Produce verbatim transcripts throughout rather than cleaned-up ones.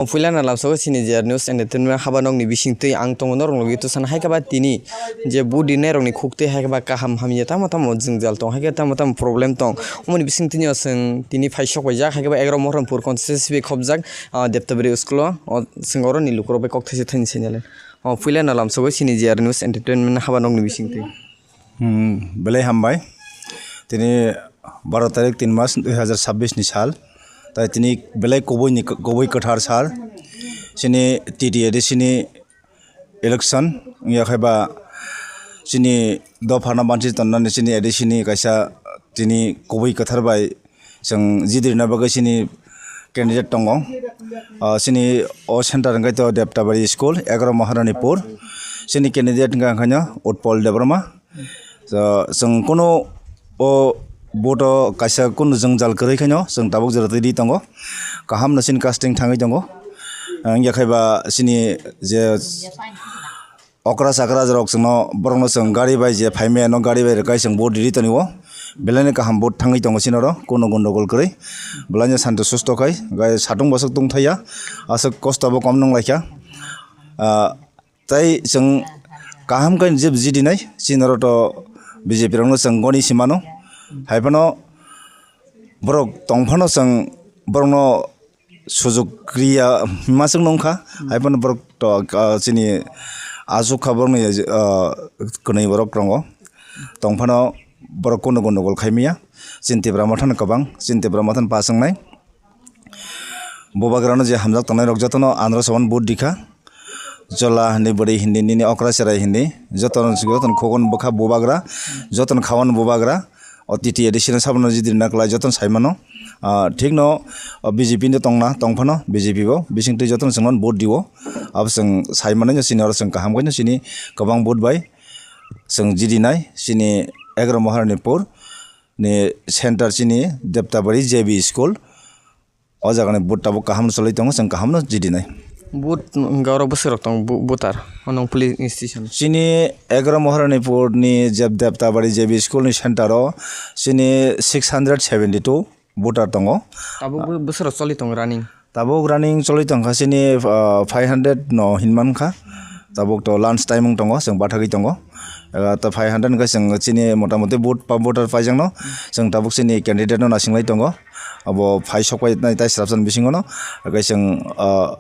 Puila na lamsogo sini je news entertainment haba nokni bisingtwi ang tongo norok logi to sana hai khe ba tini je budi nairokni khuktwi hai khe ba kaham hamya tamo tamo jwngjal tong hai khe tamo tamo problem tong omoni bisingtwi no chwng tini phai sok bai jak hai khe ba egaroh Mohranpur constituency bai khobjak, ah, Deptabari school o, o chwng oro ni lukurok bai kok thaisa thani sainai lai. O puila na lamsogo sini je news entertainment haba nokni bisingtwi. Hmm, belai hambai. Tini baro tarik tin mas dui hazar sabbish ni sal. Tai tini belai kubui ni, kubui kwthar sal. Sini T T A D C ni election wngya khai ba sini dopha no banchi tonnani sini A D C ni kaisa tini kubui kwthar bai chwng jidrina bagwi sini candidate tongo. Ah, sini o center hwnkhe to Deptabari school, egaroh Maharanipur. Sini candidate hwnkha hwnkhe no Utpal Debbarma. So, chwng kunu o vote o kaisa kunu jwngjal kwrwi khaino chwng tabuk jora twi ri tongo. Kaham no sini casting thangwi tongo. Wngya khai ba sini je okra chakra rok chwngno borokno chwng gari bai je phaimaya no gari bai rwkai chwng vote riri tonio. Belai no kaham vote thangwi tongo sini oro kunu gondogol kwrwi. Belai no santo susto khai gai satung bwswk tongthaiya aswk kosto bo kom nung laikha. Ah, Tai chwng kaham khe jeb jidinai, chini oro to B J P rokno chwng goni si mano. Hai phano borok tong phano chwng borokno sujuk kriya hima chwng nung kha. Hai phano borok to, ah, chini aswk kha borokni, ah, kwnwi borok tongo. Tong phano borok kunu gundugul khai maya. Chini Tipra Motha no kwbang, chini Tipra Motha no pa chwngnai. Bubagrano je hamjak tongnai rok jotono andro sawan vote rikha. Jola hindi, bwrwi hindi, nini okra cherai hindi, jotono, jotono khokon bwkha bubagra, jotono khawan bubagra. O T T A D C no sabono jidiri naklai jotono saimano. Ah, thikno, o B J P no tongna, tongphano B J P bo bisingtwi jotono chwngno vote diwo. Abo chwng saimanai no chini oro chwng kaham khe no chini kwbang vote bai chwng jidinai chini egaroh Maharanipur ni center chini Deptabari J B school. O jagani vote tabuk kaham no choli tongo, chwng kaham no jidinai. Vote hwnkhe oro bwswk rok tongo, vo-, voter, o nong police station. Chini egaroh Maharanipur ni Jeb-, Deptabari J B school ni center o chini six hundred seventy two voter tongo. Tabuk bo-, bwswk rok choli tongo running. Tabuk running choli tongkha chini, ah, five hundred no hinman kha. Tabuk to lunch time wng tongo, chwng bathagwi tongo. Ah, to five hundred hwnkhe chwng chini motamoti vote pa-, voter paijakno chwng tabuk chini candidate no nasinglai tongo. Abo phai sok pai nai tai srapsan bisingo no. Hwnkhe chwng, ah,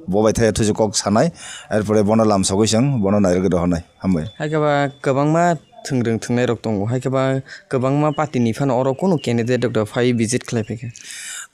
bo bai thaya thuju kok sanai. Erpore bono lam sogwi chwng bono nairwgwi rohornai. Hambai. Hai khe ba kwbangma thwngrwng thwngnairok tongo. Hai khe ba kwbangma party ni phano oro kunu candidate rok phai visit khlai phaikha.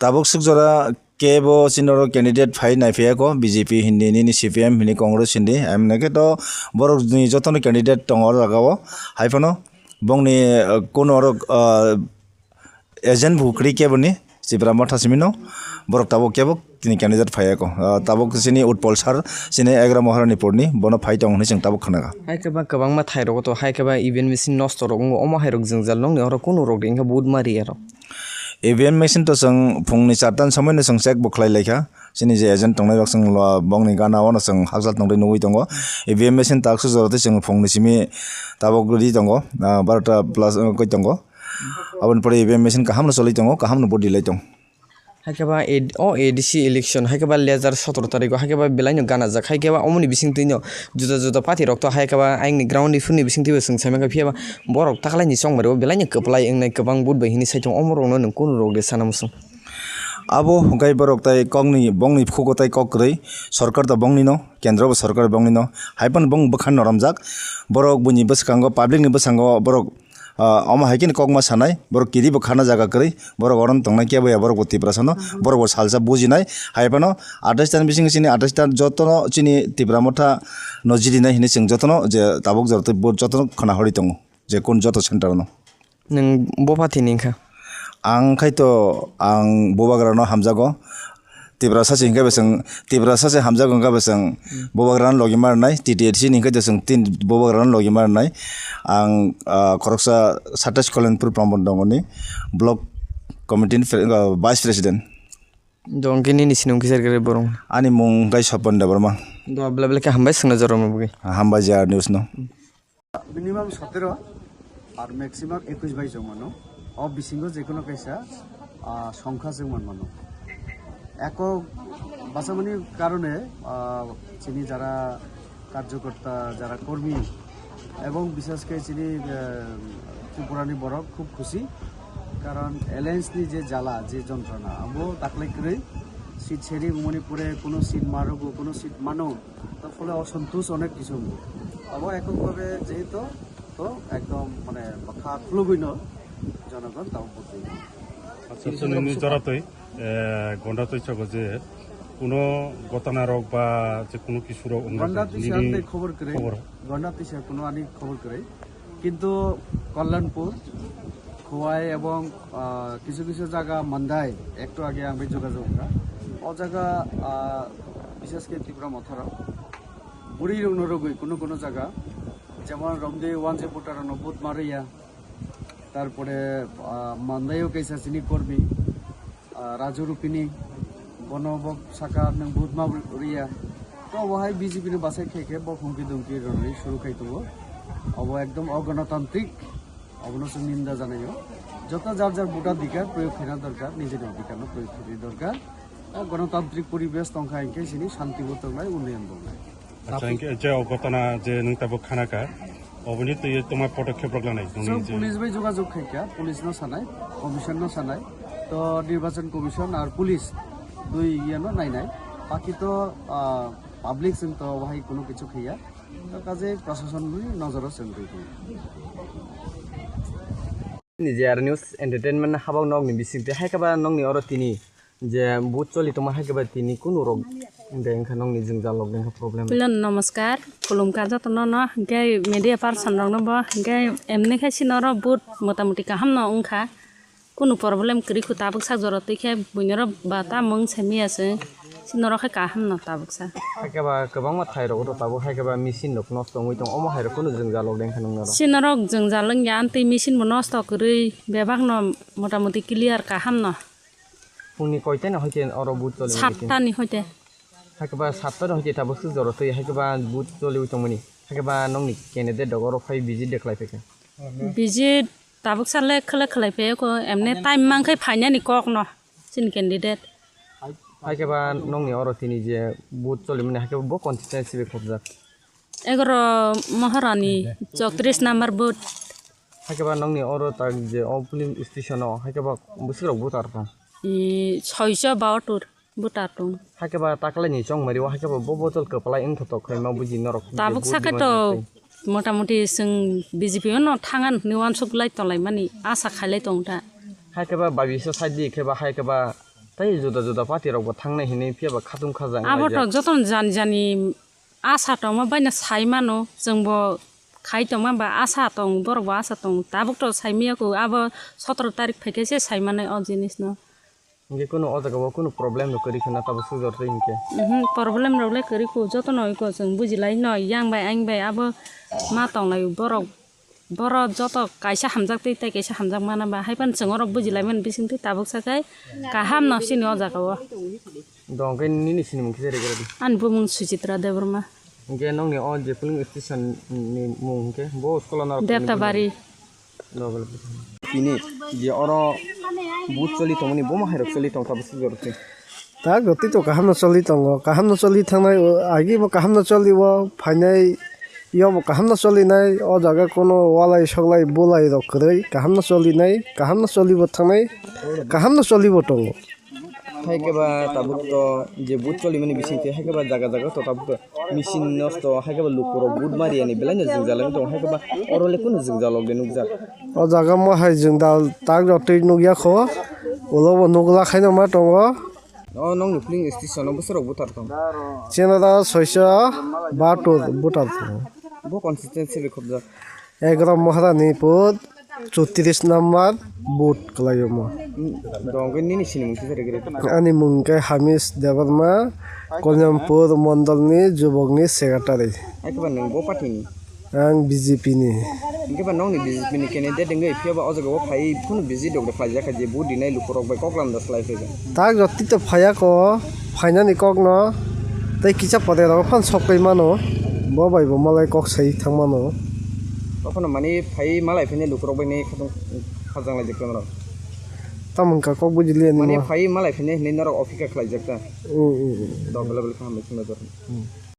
Tabuk swk jora kebo chini oro candidate phai naiphiyako, B J P hindi, nini C P M hindi, Congress hindi, em, hwnkhe to borok ni jotono candidate tongo oro jaga o. Hai phano bongni, uh, kunu oro, uh, agent bo kwrwi kebo ni Tipra Motha simi no borok tabuk kebo tini candidate phai ya ko. Ah, tabuk chini Utpal sir, chini egaroh Maharanipur ni, bono phai tong hinwi chwng tabuk khna kha. Hai khe ba kwbangma thai rogo to, hai khe ba E V M machine nosto rok wngo, omo hai rok jwngjal nokni oro kunu rok de wngkha vote ma ri ya rok. E V M machine to chwng phungni charta ni somoi no chwng check bo khlai lai kha. Chini je agent tongnai rok chwng lo bongni gana o no chwng hakjal tongwi nugwi tongo. E V M machine taksu jora tei chwng phungni simi tabuk ri tongo, ah, barota plus, ah, koi tongo. Aboni pore E V M machine kaham no choli tongo, kaham no body lai tong. Hai khe ba A-, o A D C election, hai khe ba laser sotoro tarikh o, hai khe ba belai no gana jak, hai khe ba omoni bising twi no juda juda party rok to, hai khe ba ayang ni ground ni phuru ni bising twi bo chwng sai mankha, phiya ba borok taklai ni chongmari o belai no kwplai wngnai, kwbang vote bai hinwi sai tongo, omo rok no nwng kunu rok de sana muchung. Abo hwnkhe borok tai kokni, bongni phugo tai kok kwrwi, sorkar to bongni no, kendro bo sorkar bongni no, hai phano bong bwkha noromjak, borok buini bwskango, public ni bwskango borok, ah, omo hai kheno kokma sanai, borok kiri bo khana jaga kwrwi, borok oro no tongnai kebo ya, borok bo Tiprasa no, borok bo salsa bujinai, hai phano atais ta ni bisingo chini atais ta jotono chini Tipra Motha no jidinai hinwi chwng jotono je tabuk joto, jotono khna hori tongo, je kun joto center no. Nwng bo party ni wngkha? Ang khai to ang bubagra no hamjago. Tiprasa se hinkhe bo chwng, Tiprasa se hamjago wngkha bo chwng bubagra no logi ma rwnai, T T A D C ni hinkhe to chwng tin bubagra no logi ma rwnai. Ang, ah, khoroksa satais Kalyapur Pramban Dongor ni block committee ni pre-, ah, vice president. Dong khe nini sinung kichar khe borok? Ani mung khai Sopon Debbarma. Do bla bla khe hambai swngna jorok bagwi. Hambai J R News no. Minimum sotero ar maximum ekush bai joma no. O bisingo je kono kaisa, ah, songkha joma mano. একক বাছাবনির কারণে, আহ, চিনি যারা কার্যকর্তা, যারা কর্মী এবং বিশেষ করে চিনি, আহ, ত্রিপুরানি বরক খুব খুশি। কারণ অ্যালায়েন্সনি যে জ্বালা, যে যন্ত্রণা, abo taklai kwrwi seat sharing wngmani pore kuno seat ma rwgo, kuno seat mano, তার ফলে অসন্তোষ অনেক কিছু হলো। Abo এককভাবে যেহেতু তো একদম মানে bwkha khulugwino জনগণ তাও ভোট দিল। আচ্ছা, chwngni joratwi, eh, gonda twi chago je kuno gotana rok ba je kuno kisu rok wngna Gonda je twi nini se khobor kwrwi. Khobor. Gonda twi se kuno ani khobor kwrwi. কিন্তু কল্যাণপুর, খোয়াই এবং, আহ, কিছু কিছু জায়গা মান্দাই, একটু আগে আমি যোগাযোগ করা। ও জায়গা, আহ, বিশেষ করে ত্রিপুরা মথারা, বুড়ি রুগ্ন রোগী কোনো কোনো জায়গা, যেমন রমদি ওয়ান যে ভোটার বুথ মারিয়া, তারপরে, আহ, মান্দাইও কেসা চিনি কর্মী, ah, Raju Rupini, bono bo saka nwng vote ma rwya. To bo hai B J P ni bwsai khe khe bo humki dumki rwnani suru khai tongo. Obo ekdom ogonotantrik, obono chwng ninda janaio. Joto jar jar vote adhikar proyog khaina dorkar, nijini adhikar no proyog khaina dorkar. Ah, gonotantrik poribesh tongkha hinkhe sini shanti bo tongnai, unnoyon bo wngnai. Acha, hinkhe je o gotona je nwng tabuk khana kha, oboni twi tongma podokkhep rok lanai nungni Chwng je. Police bai jogajog khai kha, police no sanai, commission no sanai, to nirbachon commission ar police dui iye no nainai, baki to, ah, public chwng to wahai kuno kichu khaiya, to kaje prashason ni nojoro chwng twi tongo. Ni J R News Entertainment habak nokni bisingtwi hai khe ba nokni oro tini je booth choli tongma hai khe ba tini kunu rok de wngkha nokni jwngjal rok de wngkha problem. Puilano namaskar, khulumkha jotono no, hinkhe media person rokno bo, hinkhe emni khe sini oro booth motamuti kaham no wngkha, kunu problem kwrwi khu tabuk sak jora twi khe buini oro ba tamo wng simi ya chwng. Sini oro khe kaham no tabuk sa. Hai khe ba kwbangma thai rok oro tabuk hai khe ba machine rok nosto wngwi tongo, omo hai rok kunu jwngjal rok de wngkha nokni oro. Sini oro jwngjal wngya, amtwi machine bo nosto kwrwi bebak no motamuti clear kaham no. Phungni koita ni hoite oro booth choli? Satta ni hoite. Hai khe ba satta ni hoite tabuk swk jora twi hai khe ba booth choliwi tongmani. Hai khe ba nokni candidate rok oro phai visit de khlai phaikha. Visit tabuk sa le khlai khlai phai ko, emne time mankhe phainani kok no chini candidate. Hai khe ba nokni oro tini je booth cholimani hai khe bo constituency bai khobjak. Egaroh Maharani chowtris number booth. Hai khe ba nokni oro tak je o polling station o hai khe ba bwswk rok voter tong? I, soicho bahatur voter tong. Hai khe ba taklaini chongmari o hai khe ba bo bottle kwplai wngthotok khaima buji norok je tabuk vote sakhe rwmani to hai. Motamuti chwng B J P o no thangan hwnwi uansuk lai tonglaimani asa khailai tong ta. Hai khe ba babisa side di khe ba hai khe ba tei juda juda party rok bo thangnai hinwi phiya ba khatung khajak abo wnglaijak. To jotono jani jani asa tongma baino sai mano, chwngbo khai tongma ba asa tong, borok bo asa tong, tabuk to sai maya kho, abo sotoro tarik phaikhe se sai manai o jinis no. Hinkhe kunu o jaga o kunu problem rok kwrwi khna tabuk sujor twi hinkhe. Mhm, problem rok le kwrwi kho, jotono iko chwng bujilai no, yang bai ayang bai abo ma tonglai borok. Borok joto kaisa hamjak twi tei kaisa hamjak mana ba, hai phano chwng oro bujilaimani bisingtwi tabuk sakai kaham no sini o jaga o. Dong khe nini sinimung kisa regra di. Ani bumung Suchitra Debbarma. Hinkhe nokni o je polling station ni mung hinkhe bo school o norok Debtabari. Tini je oro booth choli tongmani bomo hairok choli tongkha bwswk jorok se. Tak roti to kaham no choli tongo, kaham no choli thangnai o, agi bo kaham no choli o, phainai yo bo kaham no choli nai, o jaga kono walai soklai bulai rok kwrwi kaham no choli nai, kaham no choli bo thangnai, kaham no choli bo tongo. Hai khe ba tabuk to je booth choli mani bising twi hai khe ba jaga jaga to tabuk to machine nosto, hai khe ba lukurok booth mari yani belai no jwngjal wng tongo, hai khe ba oro le kunu jwngjal rok de nukjak. O jaga mo hai jwngjal tak rok twi nukya kho, ulo bo nukla khaino ma tongo. O nokni polling station o bwswk rok voter tong? Chini da soiso bahatur voter tong. Bo constituency bai khobjak? Egaroh Maharani pur chowtris number booth kwlai omo. Dong khe nini sinimung kisa regra di. Ani mung khe Hamish Debbarma, Kalyanpur mondolni jubokni secretary. Hai khe ba nwng bo party ni? Ang B J P ni. Hinkhe ba nokni B J P ni candidate wngwi phiya ba o jaga o phai phano visit rok rwkhlaijak kha je vote rinai lukurok bai kok lamda slai phaijak. Tak rok tito phaiya ko, phainani kok no tei kisa pore rok phano sok pai mano, bo bai bo malai kok sai thang mano. O phano mani phai malai phainai lukurok bai ni khatung kharjang laijak khe mano. Tamo wngkha kok bujiliya ni mane mo. Phai malai phai hinwi norok office kha khlaijak ta. Hmm, hmm, hmm. Dok bela bela kha hambai khna jor. Hmm.